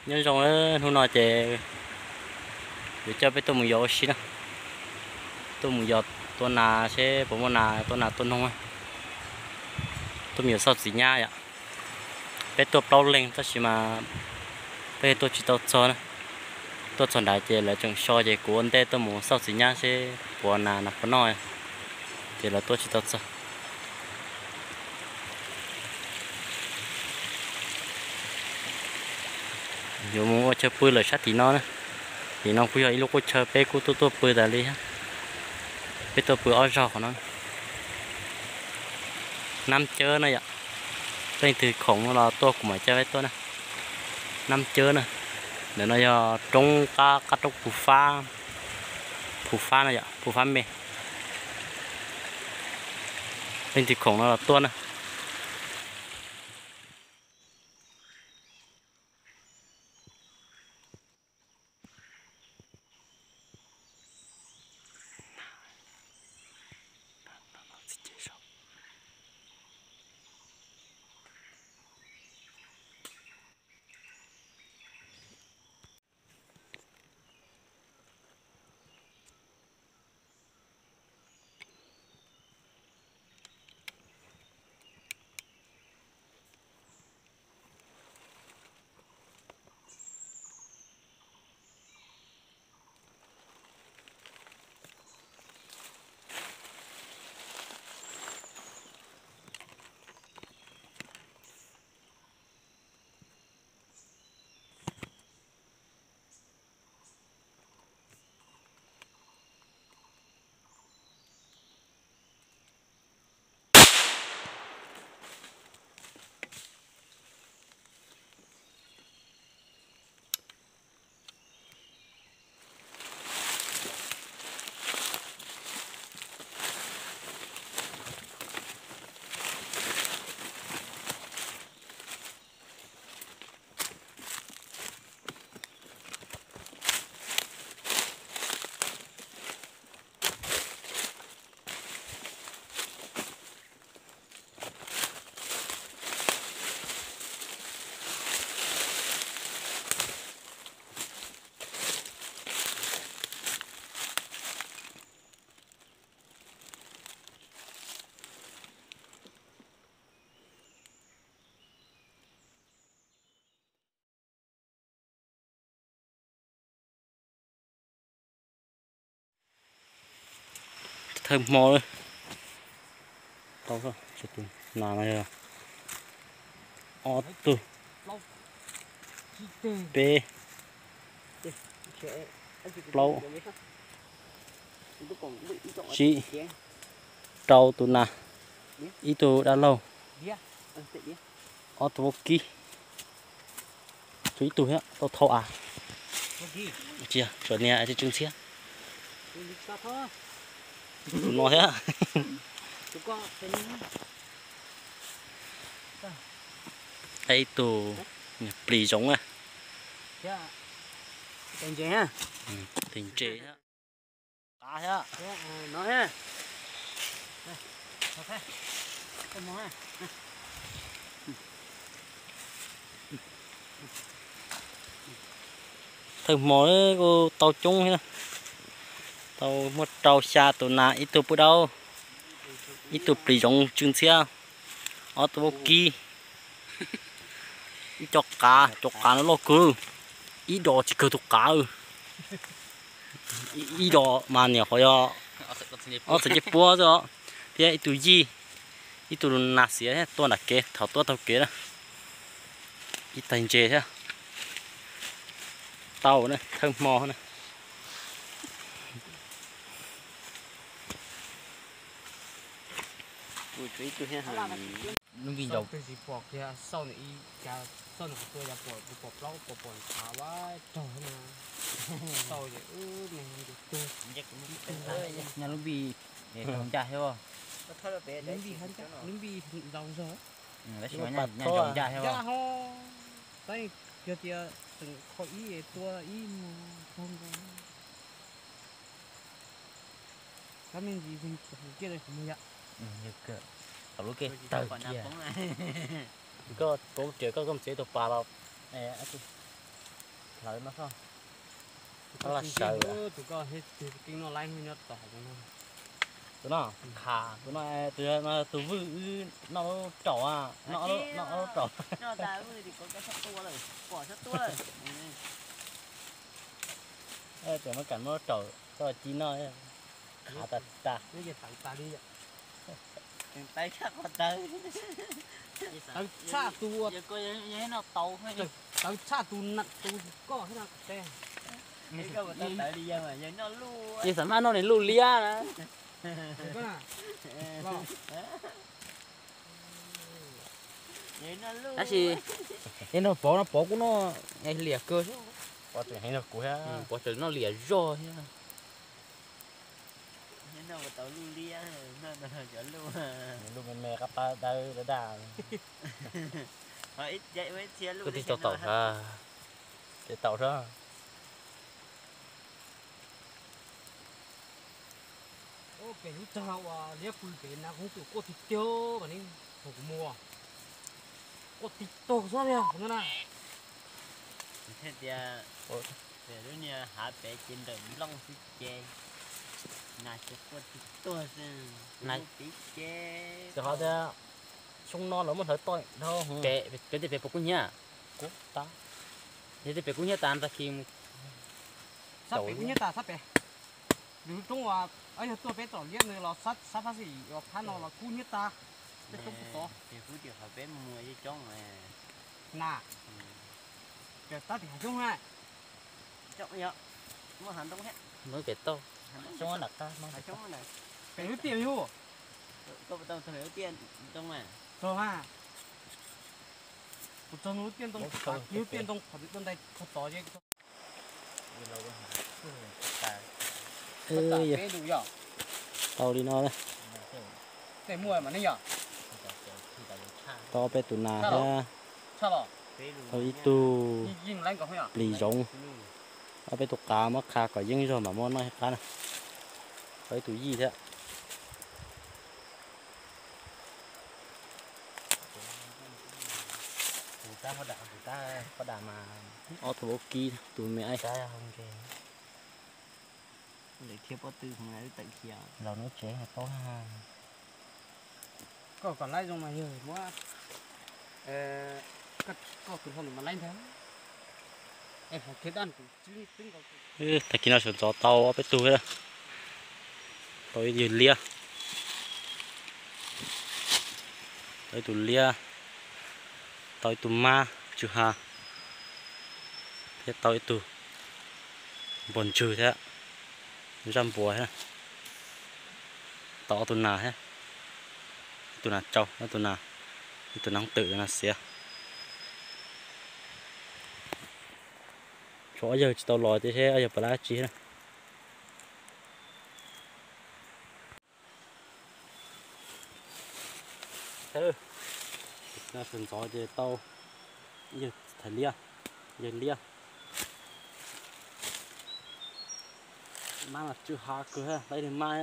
Nyob zoo, hnub no ces yuav coj peb tuaj mus yos ua si na. Tuaj mus yos tua nas seb puas muaj nas tua nas tua noog. Tuaj mus yos xauj txiv nyab yom. Peb tuaj plaub leeg tab sis mas peb tuaj tsis tau txog na. Tuaj txog nrad ces lawv tseem so ces kuv ua ntej tuaj mus xauj txiv nyab seb puas nas nas puas noj, ces lawv tuaj tsis tau txog. Yuav mus ua chaw pw lawm sab tim no na. Tim no kuj yog ib lub qub chaw peb kuj tuaj tuaj pw tas li. Peb tuaj pw ob zaug qhov no. Nab Cawb na yom. Leej twg khoom no los tuaj kuv mam coj peb tuaj na. Nab Cawb na. Ntawm no yog roob qab, qab roob Phu Fab. Phu Fab na yom, Phu Fab me. Leej twg khoom no los tuaj na. Thawj hmo, tau tus nas no yog ob tug, peb, plaub, tsib, rau tus nas, ib tug dab laug, ob tug vaub kib, tshuav ib tug thiab tau thau av. Tsis yog, tshuav niag tsw ntxhiab. Tus no thiab. Ib tug plis zoov na. Tes ntses thiab. Qav thiab. Thawj hmo kuj tau coob thiab, tau muaj rau xya tus nas, ib tug pub daub, ib tug plis zoov tsw ntxhiab, ob tug vaub kib, ib co qav, cov qav no loj kawg, ib dos tsis kawg tus qav. Ib dos mas niam qhov yog ob txhais ncej puab xwb os, thiab ib tug yij, ib tug nas xiav thiab tuaj nram kev thaum tuaj taug kev na. Ib tais ntses thiab. Tau na, thawj hmo na. Lub npis ncaus. Xauj nws ib, xauj nws kuv tua yav pom, kuv pom plaub pom pom ntshav vaj raug na. Xauj ces wb neeg tus tuag. Nyaj lub npis ncaj thiab. Lub npis ncaj, lub npis ntaus zog. Tab sis mas nyaj ntaus ncaj thiab. Ncaj ho, tab yog tias tseem kho ib tua ib mus raug nkaus. Kab me ntsis kiag li qhov muag yom. Thaum lub kej tawg kiag. Koj poob riam koj, koj txiav tus pas los. Hlawv no xwb. Tus koj sawv, tus koj keej noj laib nyob tom no. Tus no, tus no, tus no tus vwj wb noj lub raum, noj lub raum. Ces muab kam muab raum koj ci noj, khav tas tas. Tawv tshaj tus, tawv tshaj tus, tus koj thiab no. Yawg xam maj noj nws luj liab na. Tab sis yog noj pov no pov kuj noj liam kawg. Pov tseem heev rau kuv thiab, pov tseem noj liam zog thiab. Luj me me qab pab dawb daj daj. Koj twb tso taum, ces taum sab. Pem lub tsag uas liab pw pem na kuv tus quaj tiag tiag, kom nej thaum kuv mus quaj tig tog xwb tiag na. Thiaj tias pem lub niag hav pem ces nrawm nplooj xwb ces nas ces quaj tig tuag xwb. Nas pib ces xyov tias xyoo no lawv muab hlawv toj dhau. Pem, pem tej pem puas kub hnyiab? Kub tas. Yog tej pem kub hnyiab tas tag kis mus. Sab pem kub hnyiab tas sab pem. Nws lub roob uas yog tuaj peb tom liab nws los sab phab xis uas phab no los kub hnyiab tas. Tej roob puag tod. Pem kub tim qhov peb mus coob coob. Na, tab tim hav xyoob na. Muaj hav ntoo thiab. Muaj pem toj. Pem lub tiaj yug. Koj puas tau txog lub tiaj ntoo mas? Txog na. Kuv txog lub tiaj ntoo, lub tiaj ntoo qhov ntais qhov tod ces. Tau li no na. Tau ob peb tus nas thiab, tau ib tug plis zoov, ob peb tus qav muab qha kom yeeb zog mam muab noj ib qab na. Tau ib tus yij thiab. Ob tug vaub kib, tus me aib. Lawv thiab pob tw los nub tsev paub. Koj kom laib zoo mas yog muab koj tus hlau mas laib ntag. Tag kis no sawv ntxov tau ob peb tug thiab. Tau ib yawg liab, tau ib tug liab, tau ib tug mab tsw ha, thiab tau ib tug npua ntswg thiab, zaj npua thiab. Tau ob tug nas thiab, ib tug nas tsau, ib tug nas, ib tug nas hoob twm, tus nas xiav. Tshuav ob yawg tsis tau los tias seb ob yawg puas laib dab tsi na. Sawv ntxov ces tau ib yawg thais liab, yawg liab. Mab mas tsw ha kawg, tau ib tug mab,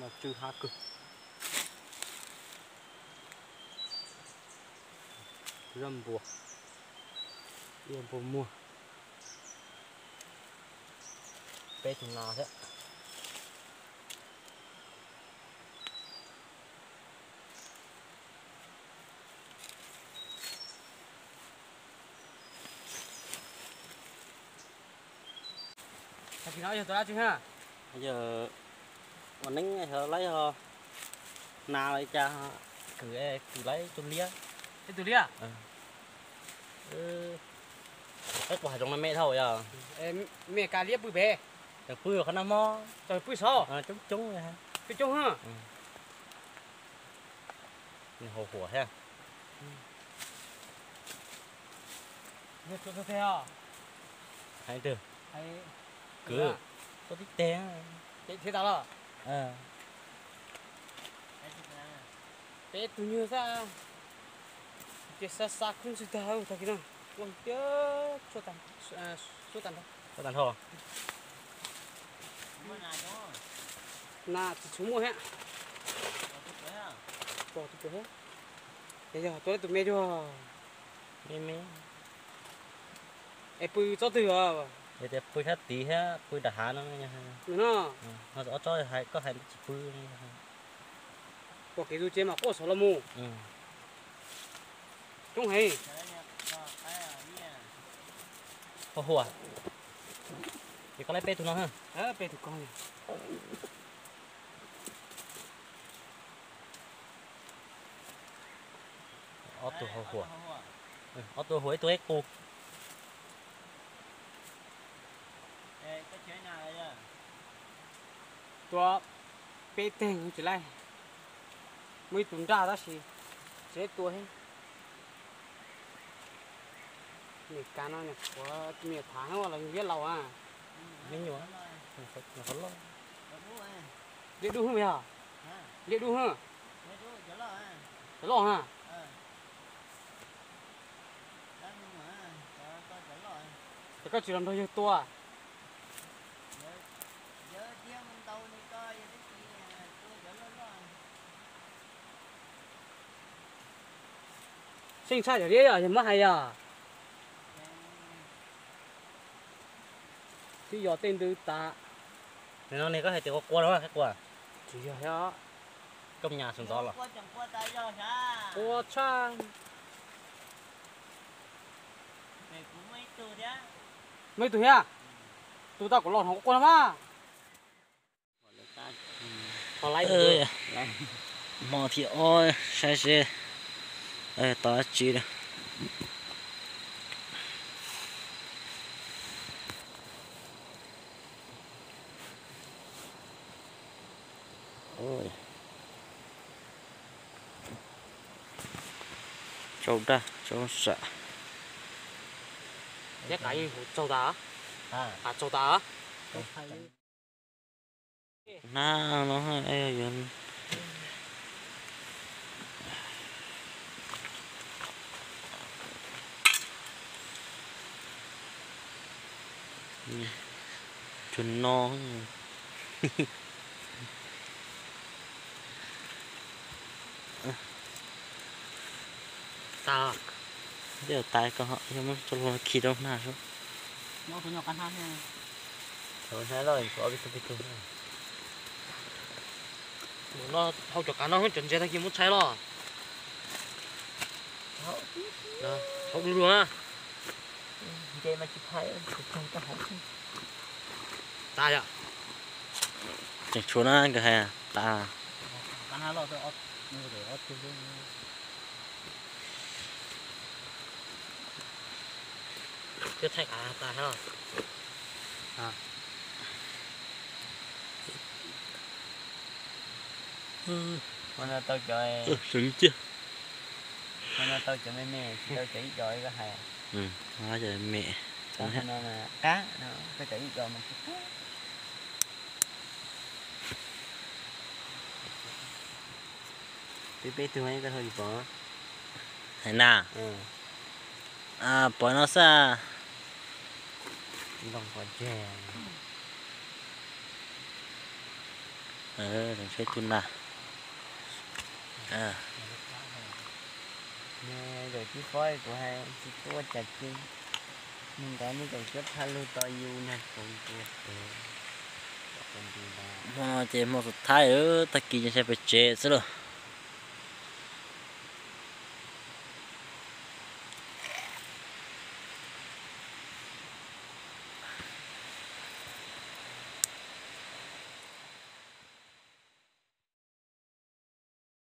mas tsw ha kawg. Zaj npua, ib yawg npua muag, peb tug nas thiab. Tag kis no yog tus dab tsi na? Yog ua neeb xyov laib yog nas los cas, kwv, kwv laib tus liab. Ib tus liab? Peb quas hav zoov no me dhau yog. Me kas liab pw pem. Tseem pw qhov nag hmo. Tseem pw sov. Coob coob. Coob coob. Nws haus huam thiab. Yog tsuas txog teg os? Hais twg? Kwv, tuaj tib teg. Thiab tas los? Peb tug nyuag xwb ces xa xa kub ntxwg tag tag kis no. Ua tiab suab tag nrho. Nas tsis tshua muaj thiab. Pom tus pom thiab. Yog tuaj tus me cuag me me. Es pw tsob twg os? Es tias pw sab tid thiab pw nram hav no. No, ob tsob hais koj hais tsis pw. Pom kev tus tsev mas quaj saum los mus. Coob heev. Ho huam. Ces koj laib peb tug no. Peb tug ko. Ob tug ho huam. Ob tug huam ib tug ib qus. Tua peb teg tsis laij. Muaj ib tug nraj tab sis tsis tua thiab. Niam kav no niam qhuav me nyuam thav los yog liab laus a? Me nyuam, qhov loj. Liab dub hwb yog? Liab dub hwb. Cov loj ha. Ces koj tsis los nrog yawg tua? Seej tshaj cov liab yog yog muab hais yog. Twb yog tej ntws tas. Nim no ne koj hais tias qua qua no, qua. Tsis yog thiab. Koj nyas sum ntxov los. Qua tshaj. Muaj ib tug thiab. Tus tau kom los no qua no mas. Hmo thib ob saib seb tau dab tsi lawm. Tsau daj tsau sam. Tsaug tas, tsaug tas. Hnab no yuav tsuag no. Tej tas ko yog muab tso luag khi rau hnab. Hauv cov qav no cov ntses tag kis muab tshaib los. Hauv du lug na. Tas yom. Tseem tshuav na nkawd hais tas. Twb thaij qav tas. Hmo no tau cov, hmo no tau cov me me, tsis tau cov ib co li koj hais. Cov me me, cov no mas qab, tau cov ib co mas tsis qab. Peb peb tug koj tsis pom. Hais na. Pom no xwb. Ntoo pov tseg. Saib tug na. Zaum tib fob kuv hais tsis tuaj cas ci. Nug nkawd muab zaum cuab thaj lug tau yus nag tau ntua. Hmo no ces hmo xub thaib, tag kis ces sai pem tsev xwb lauj.